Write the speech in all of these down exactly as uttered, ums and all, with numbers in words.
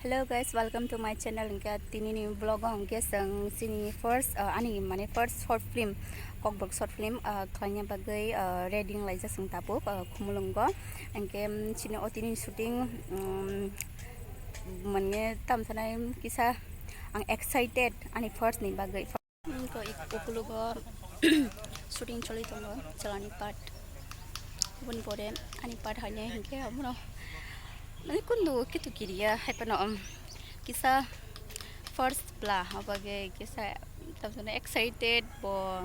Hello guys, welcome to my channel. Hingke tini ni vlog o hingke chwng chini first, uh, ani mane first short film, Kokborok short film, uh, khlaina bagwi, uh, ready wng laijak chwng tabuk, uh, Khumulwngo. Hingke, um, chini o tini shooting, um, mane tam sanai kisa ang excited ani first ni bagwi. Ko ik-, ukulugo shooting choli tongo, chalani part. Aboni pore ani part hainai hinkhe abono mane kundu kitu kiriya hai phano, um, kisa first bla, obage kisa tamsano excited bo,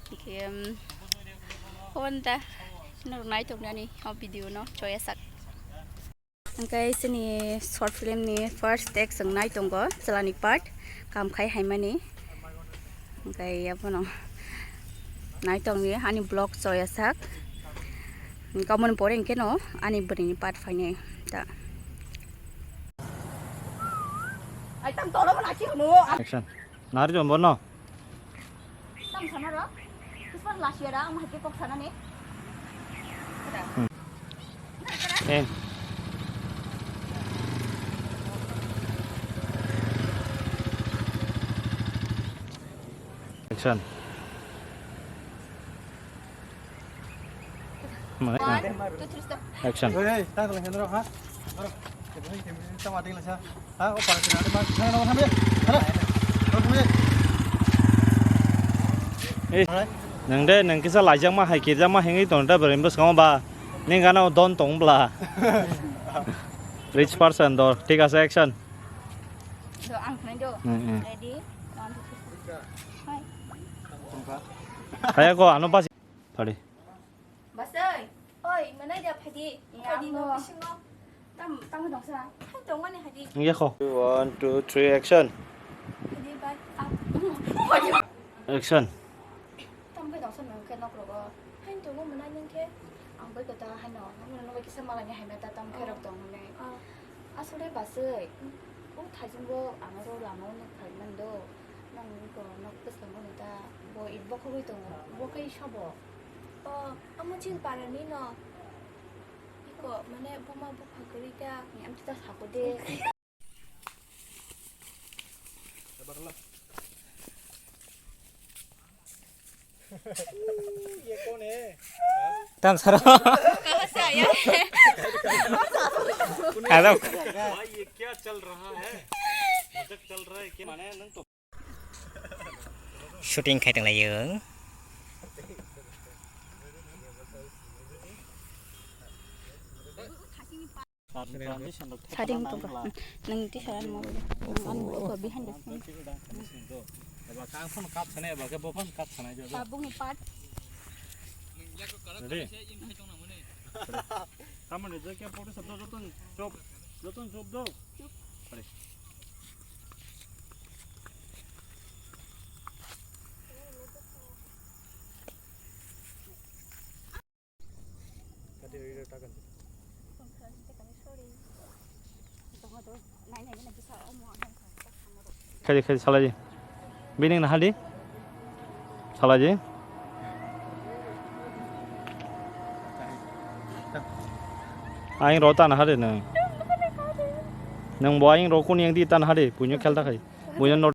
hinkhe, um, honda norok nai tongnani o video no choya sak. Hingke chini short film ni first take chwng nai tongo, chalani part, kam khai haimani. Hingke abono nai tongni ani vlog choya sak. Hingke aboni pore hingke no ani bwrwini part phainai ta. Action. Nari jombo no. Tam sana ro. Kispan last year ang mahke kok sana ni. Eh. Action. One, two, three, stop. Action. Hey, hey, tang tang hendro ha. Bro, kita ni kita sama ding lah sa. Ha, oh, para sini ada mas. Sana nama kami. Halo. Halo kami. Eh, nang de nang kisa lajang ma hai kirja ma hengi ton da berem bos kamu ba. Ning gana don tong bla. Rich person do. Thik ase, action. Do ang khnai do. Hmm, hmm. Ready? One, two, three. Hai. Kaya ko ano pas. Pare. Basai. Oi, manai da phadi. Ya, phadi no no. Bisingo. Tam, tam dong sa. Hai dong mani hadi. Nge ko. One, two, three, action. Hadi bai. Up. Action. Tam bai dong sa nang ke nok rogo. Hai dong mo manai nang ke. Ang bai kata hai no. Nang mo no bai kisa malai ni hai meta tam ke rok dong mani. Asole basai. O thajin bo ang ro lama o nok phai man do. Nang ko nok bwskango ni ta. Bo it bo khogwi tongo. Bo kai sabo. O, amo chini parani no. Iko, mane, buma bupha kwrwi ta. Ni, amtwi ta sabo de. Tam saro. Kahase aaya hai? Hello. भाई, ये क्या चल रहा है? मजाक चल रहा है क्या? माने, नंग तो Shooting khai tonglaio. Sading tongkha. Nang ti saran mo. Ang ano ko behind the scene. Eba kang phone kap sana, eba ke bo phone kap sana jo. Tabuk ni part. Ready? Tamani je ke photo sab do, joton chop, joton chop do. Ready? Khaidi, khaidi, salai di. Bini na hadi. Salai di. Aing ro tan hadi nang. Nang bo aing ro kun yang di tan hadi. Punyo khel ta khai. Punyo not.